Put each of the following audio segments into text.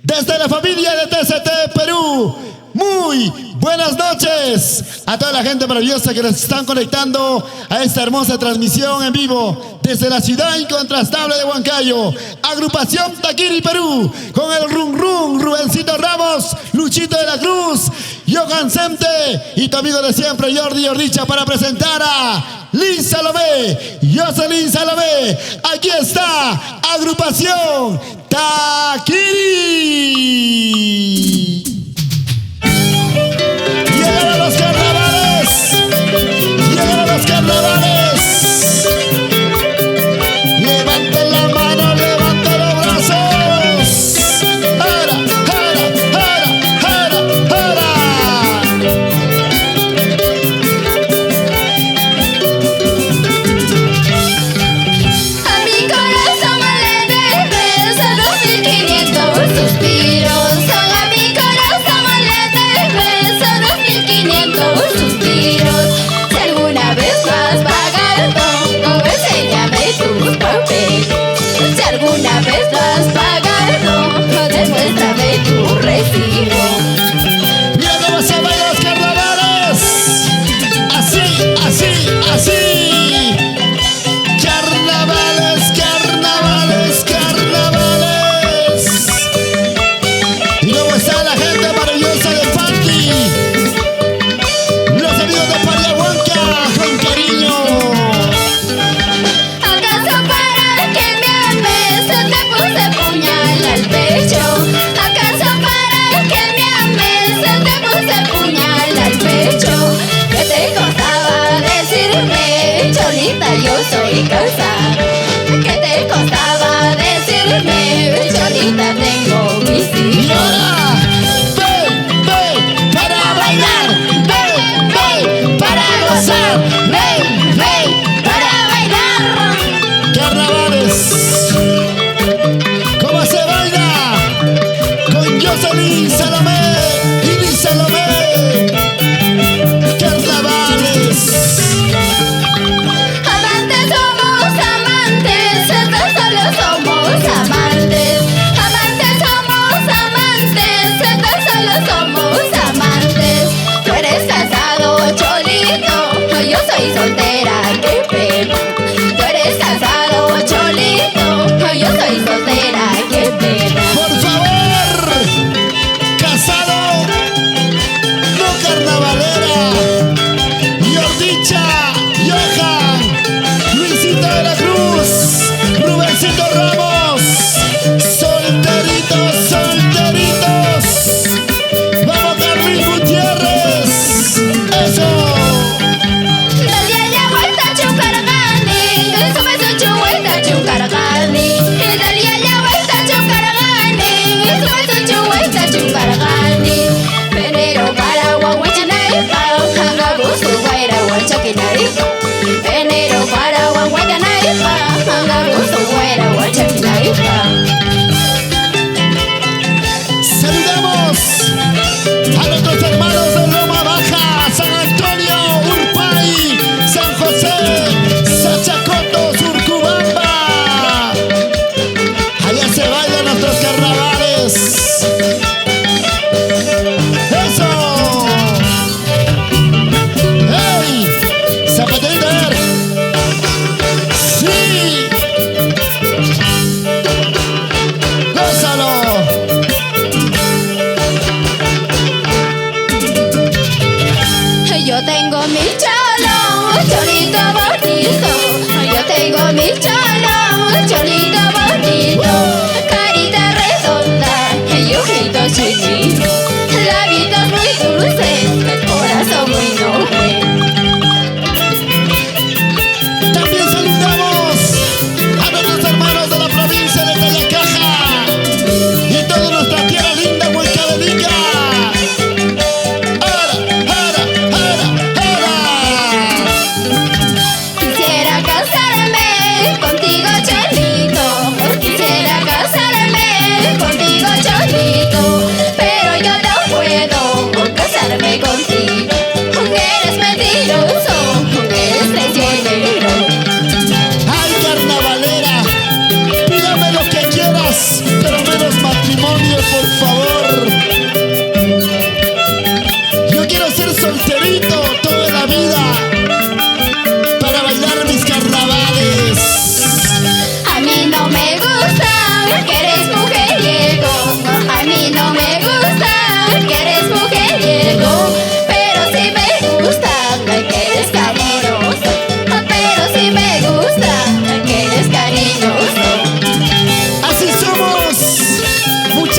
Desde la familia de TCT Perú, muy buenas noches a toda la gente maravillosa que nos están conectando a esta hermosa transmisión en vivo desde la ciudad incontrastable de Huancayo. Agrupación Taquiri Perú, con el Run Run, Rubencito Ramos, Luchito de la Cruz, Johan Semte y tu amigo de siempre, Jordi Ordicha, para presentar a Liz Salomé, Jocelyn Salomé. Aquí está, Agrupación Taquiri. Llegaron los carnavales. Llegaron los carnavales. Levanten la mano, levanten los brazos. ¡Jara, jara, jara, jara, jara! A mi corazón le debes 2500 suspiros. A mi corazón le debes 2500 suspiros. Si alguna vez no has pagado, enséñame tus papeles. Si alguna vez no has pagado, demuéstrame tu recibo. Mira cómo se bailan los carnavales. Así, así, así. Carnavales, carnavales, carnavales. Y luego está la gente maravillosa de Panti. Los amigos de Pariahuanca, con cariño. ¿Acaso para que me ames te puse puñal al pecho? ¿Acaso para que me ames te puse puñal al pecho? ¿Qué te costaba decirme, cholita, yo soy casada? ¿Qué te costaba decirme, cholita, tengo mis Y hijos? ahora, ven, ven para bailar, ven, ven para gozar, ven, ven Para bailar. Carnavales. ¿Cómo se baila? Con Jocelyn Salomé y Liz Salomé. Carnavales. Amantes somos.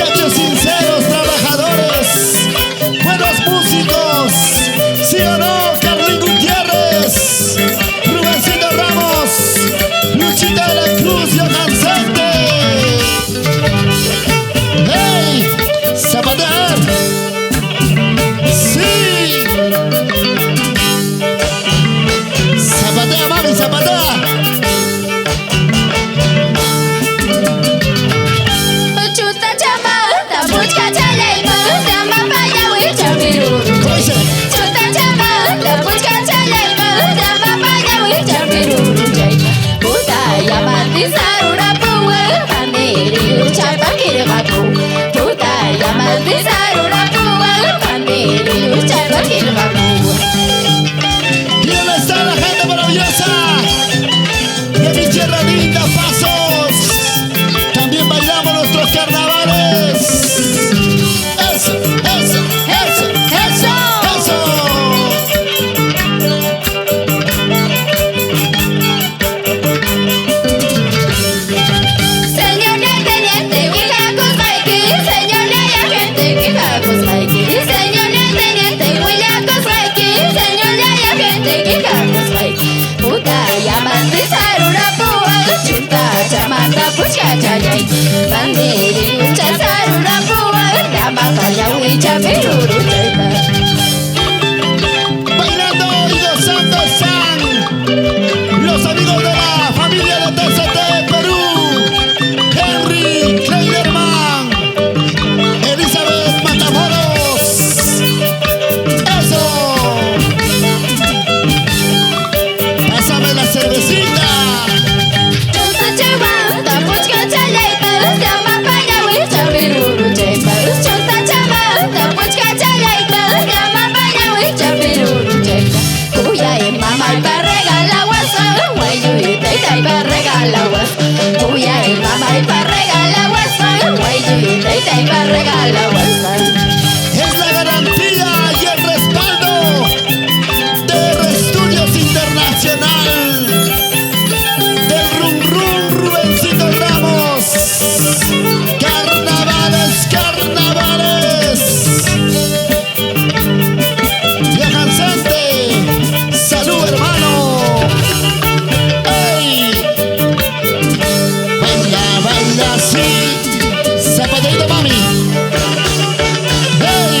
Muchachos sinceros, trabajadores, buenos músicos. ¿Sí o no? Carlín Gutiérrez, Rubencito Ramos, Luchito de la Cruz, Johan Sente. ¡Hey! ¡Zapatear! ¡Sí! ¡Zapatea, mami, zapatea! Chuta chamata, puchka chalaypa, llama wichapiruru. ¿Cómo dice? Chuta chamata, puchka chalaypa, llama wichapiruru. Puta yamati sarurapuwa, paniri uchapakirqaku. Puta yamati sarurapuwa, paniri uchapakirqaku. ¿Y dónde está la gente maravillosa? De mi tierra linda, Pasos. También bailamos nuestros carnavales. Eso, eso, eso, eso, eso. Señor teniente, willakusqayki, señor agente, quejakusqayki. Señor teniente, willakusqayki, señor agente, quejakusqayki. Puta yamati sarurapuwa, chunta chamata puchka challay. Pandiri ucha sarurapuwa, llama pallawicha piruruchayta. Bailando y gozando están los amigos de la familia de TCT Perú. Henry Kleiderman, Elizabeth Matamoros. Eso. Pásame la cervecita. Chunta chamata puchka challayta, llama pallawicha piruruchayta. Chunta chamata puchka challayta, llama pallawicha piruruchayta. Kuyay mamaypa regalawasqa, wayuy taytaypa regalawasqa. Kuyay mamaypa regalawasqa, wayuy taytaypa regalawasqa. Es la garantía y el respaldo de Estudios Internacional del Rum Rum Rubencito Ramos. Carnavales, carnavales. Johan Sente, salud hermano. ¡Ey! Baila, baila así. Zapateito, mami. ¡Hey!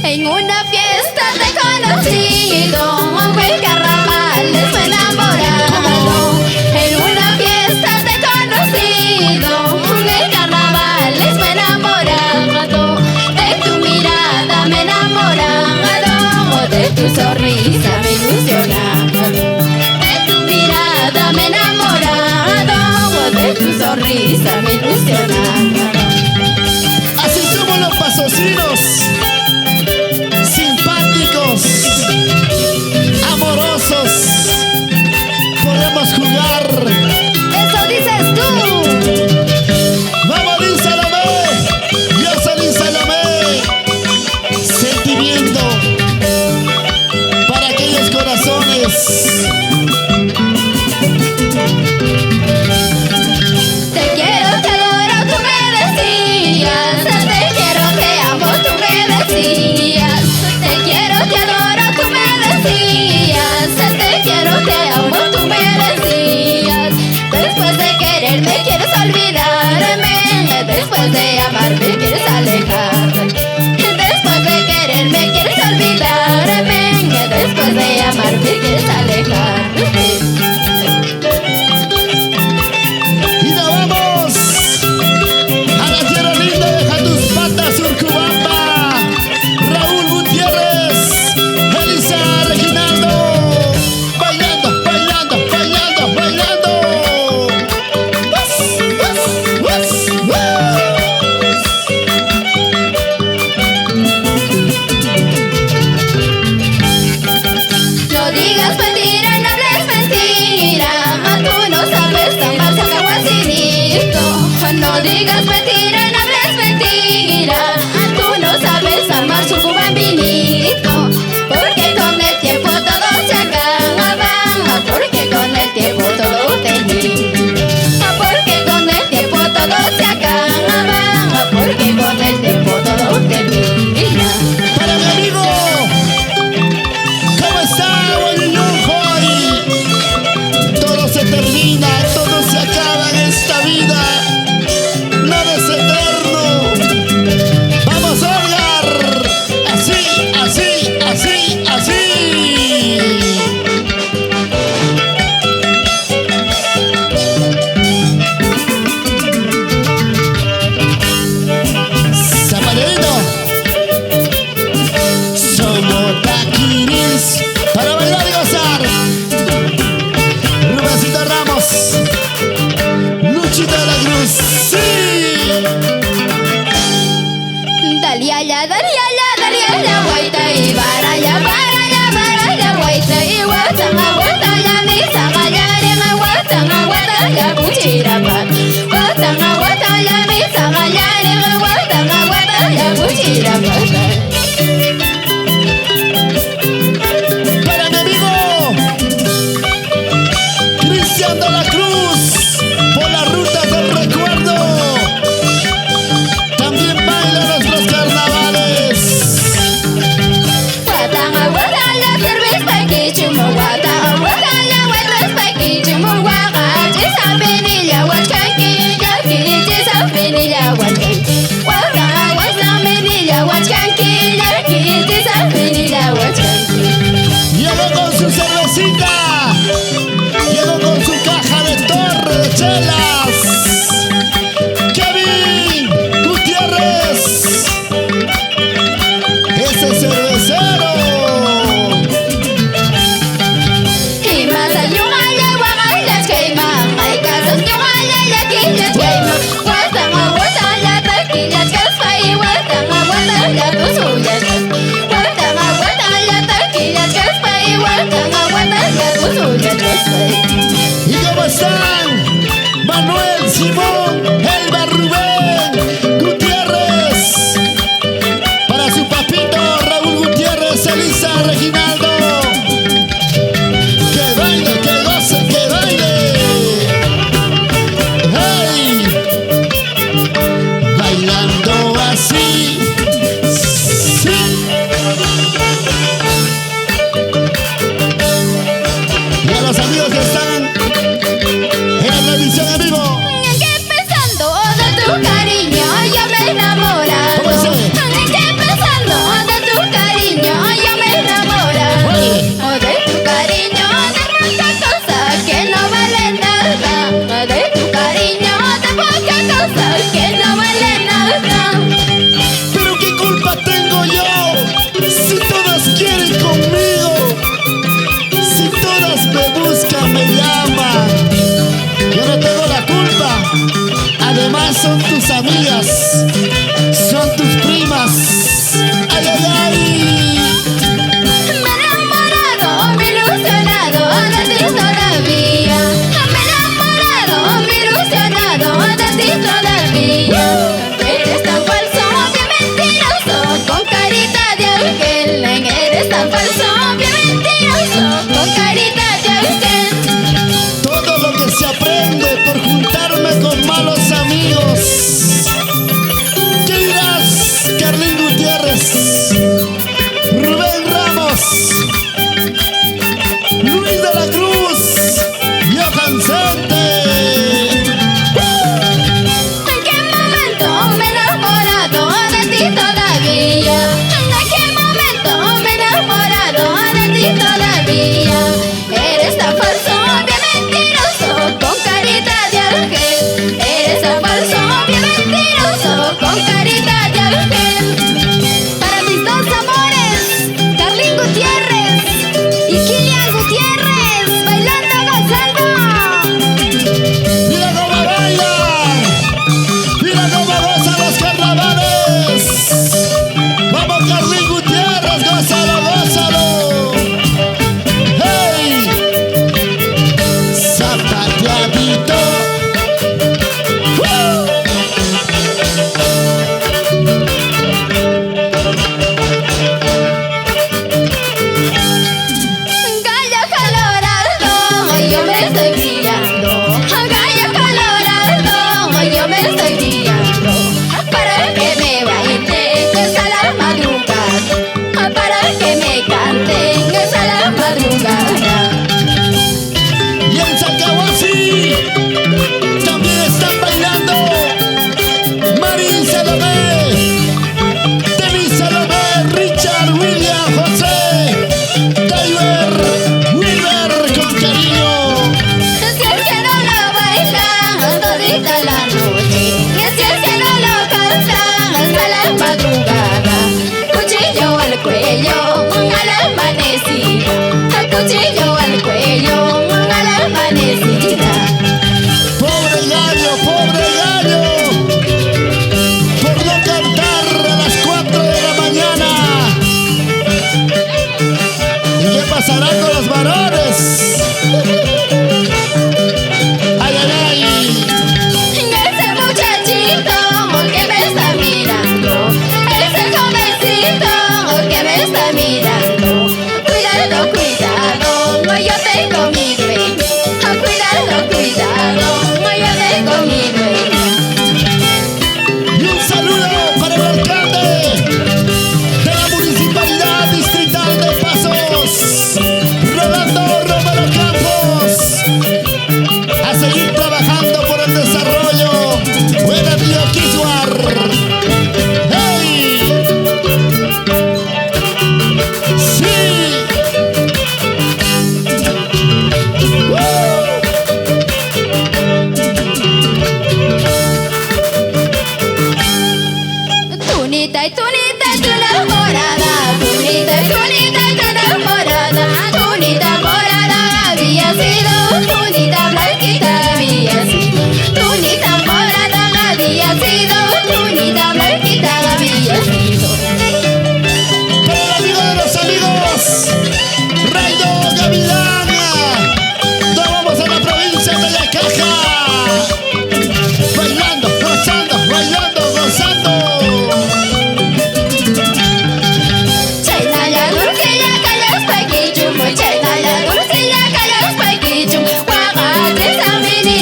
En una fiesta te he conocido, en carnavales me he enamorado. En una fiesta te he conocido, en carnavales me he enamorado. De tu mirada me he enamorado, de tu sonrisa me he ilusionado. De tu mirada me he enamorado, de tu sonrisa me he ilusionado. Así somos los pasosinos, simpáticos, amorosos. Podemos jugar. Eso dices tú. Vamos, Lin Salomé. Yo soy Lin Salomé. Sentimiento para aquellos corazones. Te quiero, te adoro, tú me decías. Te quiero, te amo, tú me decías. Te quiero, te adoro, tú me decías. Te quiero, te amo, tú me decías. Después de quererme quieres olvidarme. Después de amarme quieres alejarme. Después de quererme quieres olvidarme. Después de amarme quieres alejarme. Y nos vamos a la tierra linda de Jatuspata, Surcubamba. Raúl Gutiérrez, Elisa Reginaldo. Bailando, bailando, bailando, bailando. ¡Us, us, us, us! No digas mentira, no hables mentira. Tú no sabes amar sacahuacinito. No digas mentira, no hables mentira. Tú no sabes amar su cubambinito. Porque con el tiempo todo se acaba. Porque con el tiempo todo te Cristian de la Cruz, por las rutas del recuerdo. También baila nuestros carnavales. Llegó con su cervecita. Llegó con su caja de torre de chelas. Kevin Gutiérrez. Ese cervecero. ¿Y cómo están? Manuel, Simón, Elba, Rubén, Gutiérrez. Para su papito Raúl Gutiérrez, Elisa, Reginaldo. Que baile, que goce, que baile. ¡Hey! Bailando así. Sí. Y a los amigos que están en la transmisión en vivo. Que pensando de tu cariño yo me he enamorado. ¿Cómo dice? Que pensando de tu cariño yo me he enamorado. Oye. Oh, de tu cariño, de mucha cosa que no vale nada. Oh, de tu cariño, de poca cosa que no vale nada. Pero qué culpa tengo yo si todas quieren conmigo, si todas me buscan, me llaman. Yo no tengo la culpa. Además son tus amigas, son tus primas. ¡Ay, ay, ay! Me he enamorado, me he ilusionado de ti todavía. Me he enamorado, me he ilusionado de ti todavía. Eres tan falso, bien mentiroso, con carita de ángel. Eres tan falso, bien mentiroso, con carita de ángel. Todo lo que se aprende por juntarme con malos amigos.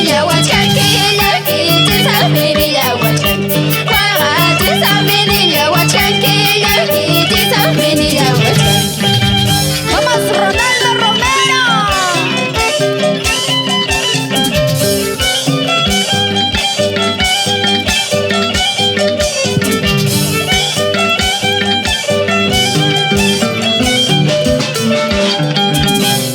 Samini llawachkanki, llakichisapini llawachkanki. Waqachisapini llawachkanki, llakichisapini llawachkanki. ¡Vamos, Ronaldo Romero!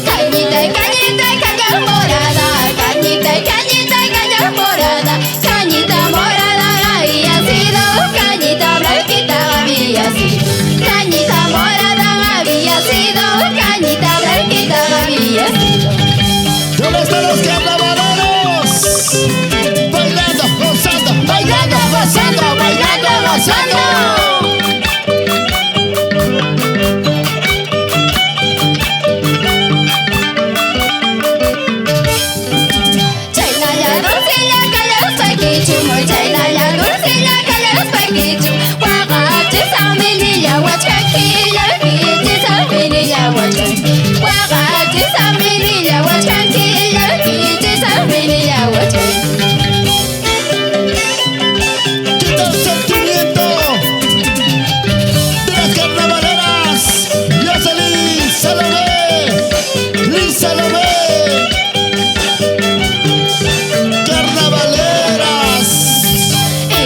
Cañita, cañita, caña morada, cañita, cañita, caña morada, cañita morada había sido, cañita blanquita había sido, cañita morada había sido, cañita blanquita había sido. ¿Dónde están los carnavaleros? Bailando, gozando, bailando, gozando, bailando, gozando. Chaynalla dulcilla kallaspakichum, chaynalla dulcilla kallaspakichum, waqachisapini llawachkanki, llakichisapini llawachkanki, waqachisapini llawachkanki, llakichisapini llawachkanki. ¿Qué tal sentimiento de las carnavaleras? Jocelyn Salomé, Liz Salomé, carnavaleras.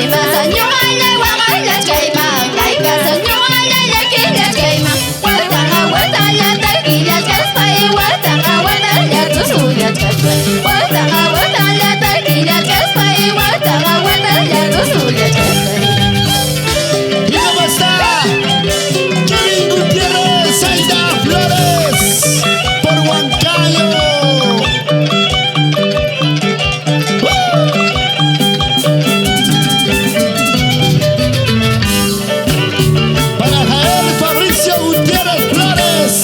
Imasañuqalla waqallachkayman, kaykasañuqalla llakillachkayman, watan awatalla takillachkaspay, watan awatalla tusullachkaspay, watan awatalla takillachkaspay, watan awatalla tusullachkaspay. ¿Y cómo está? Kevin Gutiérrez, Aida Flores, por Huancayo. ¡Woo! Para Jael Fabricio Gutiérrez Flores,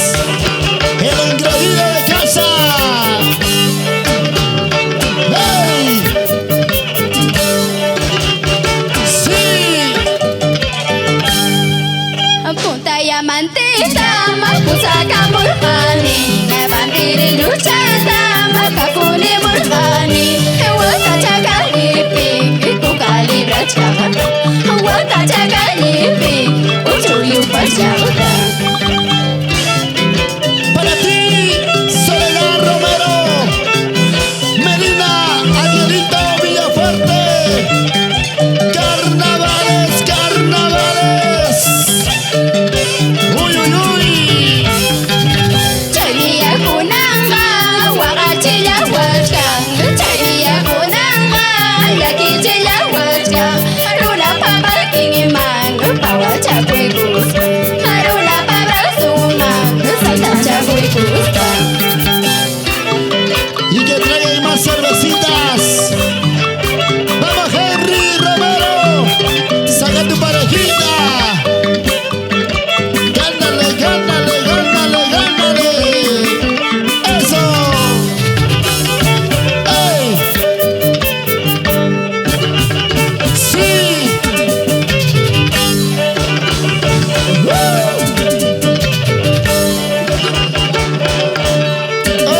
el engreído de casa. ¡Hey! ¡Sí! Punta yamantita mapusakamurqani, bandiriluchata makakunimurqani, watachakallipi kukalibrachkaqata, watachakallipi uchuyupachkaqata. Para ti, Soledad Romero, Medina Arielito Villafuerte, carnavales, carnavales. Uy, uy, uy. Chaymiyakunanqa waqachillawachkan, chaymiyakunanqa llakichillawachkan, runapa makinman pawachakuykuspa, runapa brazunman saltachakuykuspa. Y que traigan más cervecitas. Vamos, Henry Romero. Saca tu parejita. Gánale, gánale, gánale, gánale. Eso. ¡Ey! Sí. ¡Woo!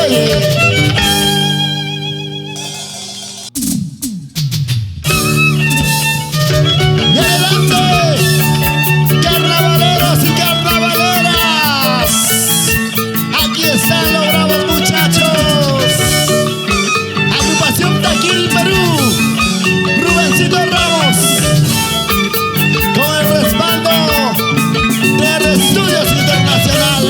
Oye. ¡Y adelante! ¡Carnavaleros y carnavaleras! Aquí están los bravos muchachos. Agrupación Taquiri Perú. Rubencito Ramos. Con el respaldo de Estudios Internacional.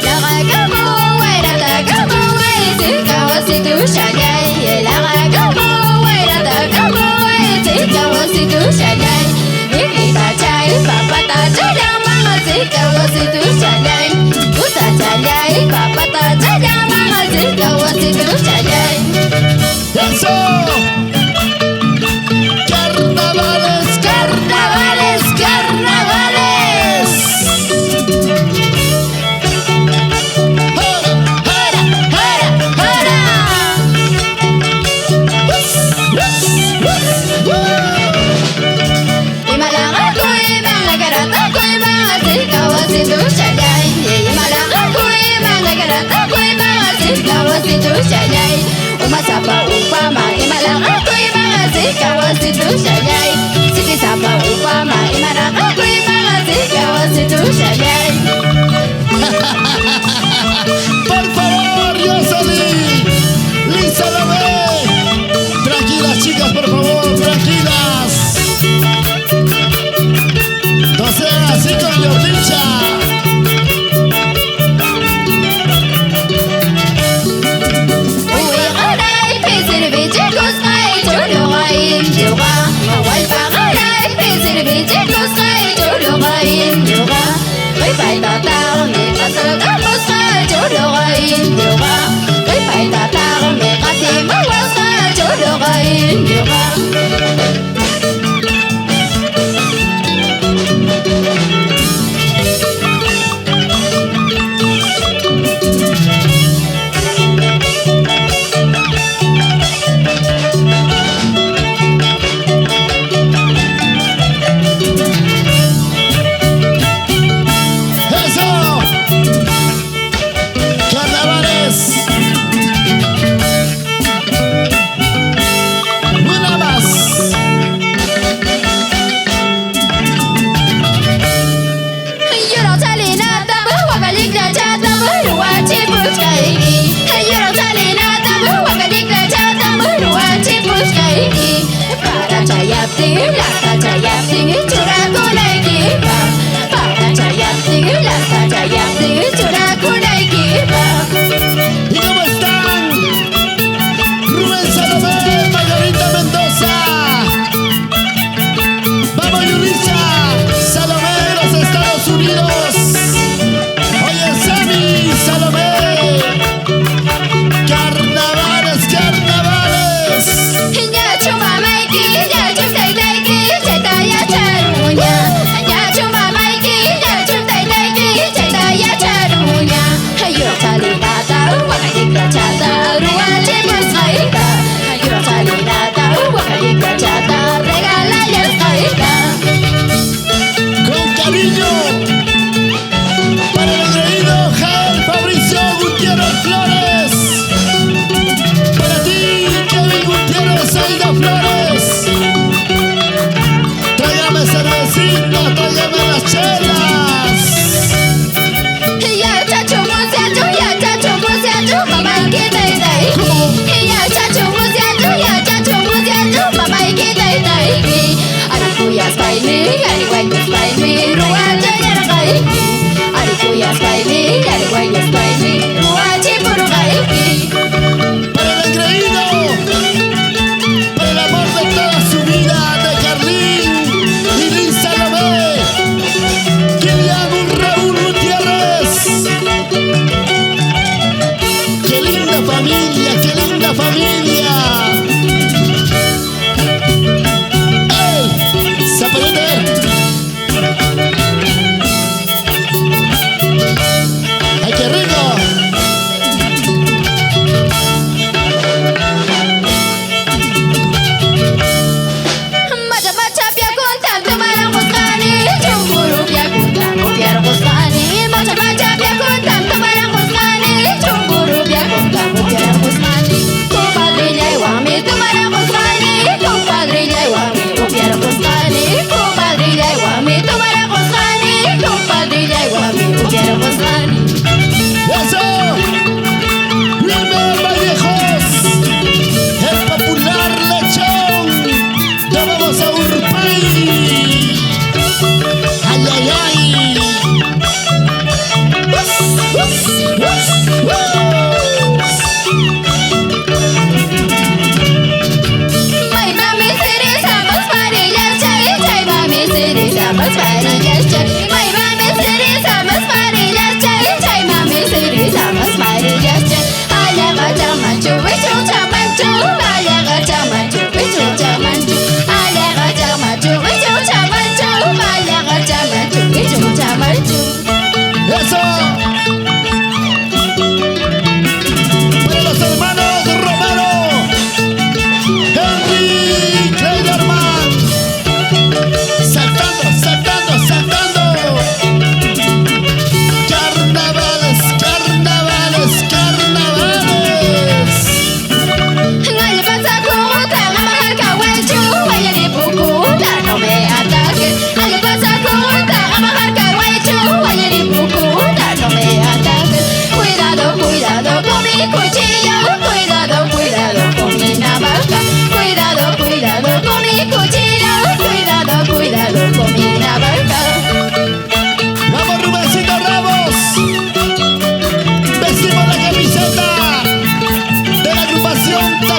Laqakamu wayratakamu waysikawasitusallay, laqakamu wayratakamu waysikawasitusallay, nikitachay papatachallan sikawasitusallay, tutachallay papatachallan sikawasitusallay. ¡Eso! ¡Carnavales, carnavales, carnavales! ¡Jara, jara, jara, jara! Imalaqakuy mangakaratakuy mangasikawasitusallay, imalaqakuy mangakaratakuy. Wasitushalay, sikisapa upama imanaqakuypaqa sika wasitushalay. Por favor, Jocelyn, Lisa Lomé. Tranquilas, chicas, por favor, tranquilas. No sean así con Yordicha. Uwiqaraypi servichikusqay chuluqa indioqa, wallpaqaraypi servichikusqay chuluqa indioqa, qipaytataqmi qasalkamusqa chuluqa indioqa, qipaytataqmi qatimuwasqa chuluqa indioqa. ¡Eso! ¡Carnavales! ¡Una más! Yuraq chalinata wakalliklachata ruwachipuchkayki. Yuraq chalinata wakalliklachata ruwachipuchkayki. Para chayaptin llaqta chayaptin churakunaykipaq. Para chayaptin llaqta chayaptin churakunaykipaq. ¿Y cómo están? Rubén Salomé, Margarita Mendoza. Vamos, Yulisa. Salomé de los Estados Unidos. Oye, Sammy Salomé. Carnavales, carnavales. Ñachu mamayki, ñachu taytayki.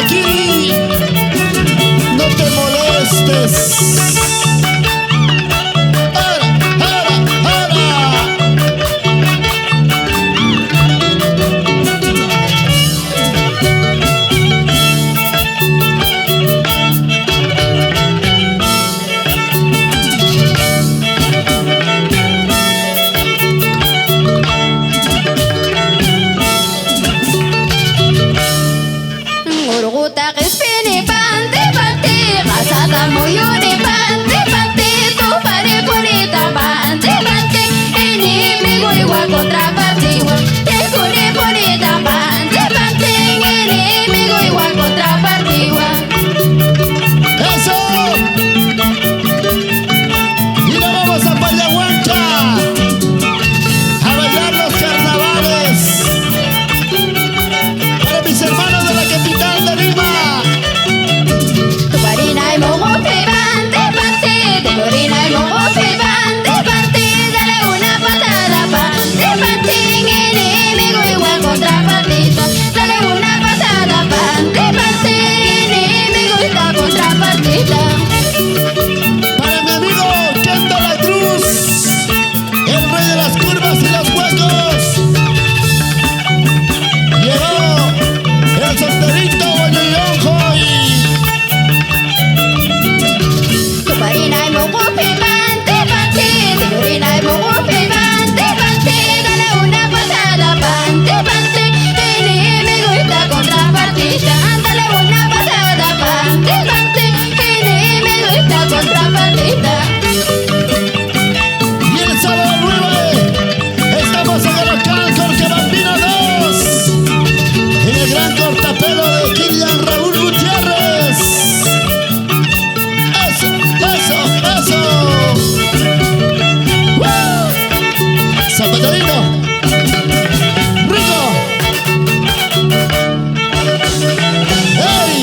aquí. No te molestes. ¡Ahora, ahora, ahora! Urquta qispini panti panti, qasata muyuni panti panti, tupari purita panti panti, enemigo igual contrapartida, tecuri purita panti panti, enemigo igual contrapartida. ¡Eso! Y nos vamos a Pallahuanca a bailar los carnavales. Para mis hermanos de la capital de Lima. Tuparina y mogote panti panti, tuparina y mogote panti panti, dale una patada panti panti, enemigo igual contrapartida, dale una patada panti panti, enemigo igual contrapartida. Para mi amigo Kendo La Cruz, el rey de las curvas y los huecos. Llegó el solterito Boyoyonjo y Tuparina y mogote panti panti, tuparina y mogote panti panti, dale una patada panti panti, enemigo igual contrapartida, dale una patada panti panti, enemigo igual contrapartida. Y el sábado 9 estamos en el local Colcabambino 2, en el gran cortapelo de Kilian Raúl Gutiérrez. ¡Eso, eso, eso! ¡Woo! ¡Zapatadito! ¡Rico! ¡Ey!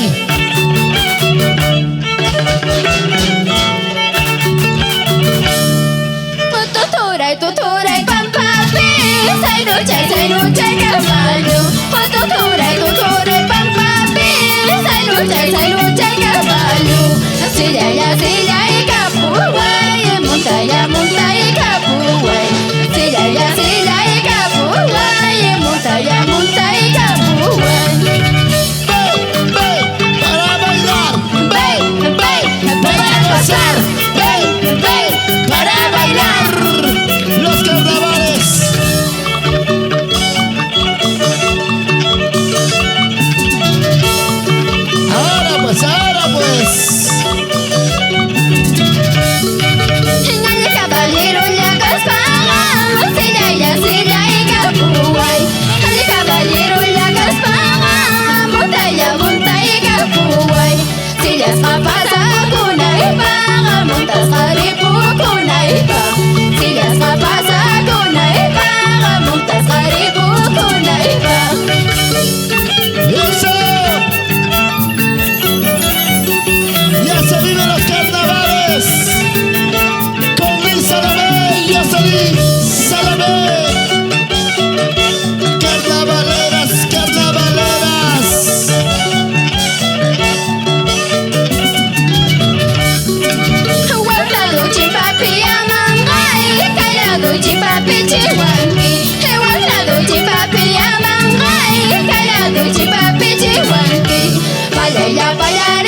Tuturay, tuturay, pampapi, sayruchay, sayruchay, caballo. Tuturay, tuturay, pampapi, sayruchay, sayruchay, caballo. Silla ya, silla y capuguay, montaña, montaña y capuguay. Silla ya, silla y capuguay, montaña, montaña y capuguay. ¡Ven, ven! ¡Para bailar! Ven, ven, para gozar. Ven, ven, para bailar. ¡Los carnavales! Ahora pues, ahora pues. Al caballero la caspana, silla ya, silla y capuguay. Al caballero la caspana, montaña, montaña y capuguay. Sillas pasa kuna ipa, montas jaripu kuna ipa. Sillas pasa kuna ipa, montas jaripu kuna ipa. ¡Eso! ¡Ya se viven los carnavales! Con Liz Salomé y Jocelyn Salomé. ¡Carnavaleras, carnavaleras! Huaplado chipapi amangay, kailado chipapi chihuanqui. Huaplado chipapi amangay, kailado chipapi chihuanqui. Payaya payara.